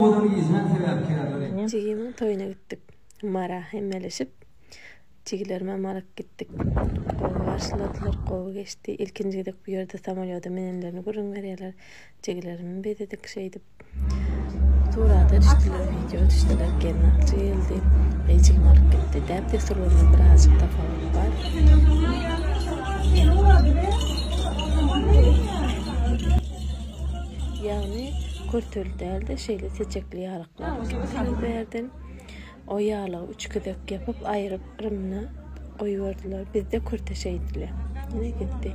Owadan gijäň sebäpkärleri. Jigimiň toýuna gitdik. Mara hemmeleşip, jigilerimem alyp gitdik. Gowy garşyladylar, gowy geçdi. Ilkinji gezek bu ýerde samolýoda minenlerini gürrüň berýärler. Jigilerimi bezedik şeýdip. Surata düşdüler, wideo düşdüler. Gelnalyjy geldi. Jigim alyp gitdi. Däp-dessurlarymyz birazajyk tapawut bar. Ýagny kürteli däl-de, şeýle seçekli ýalyklar gitdiler bu ýerden. O ýalygy üç gezek ýapyp, aýryp, yrymyna goýberdiler. Bizde kürte şeýdilýär. Ine gitdi.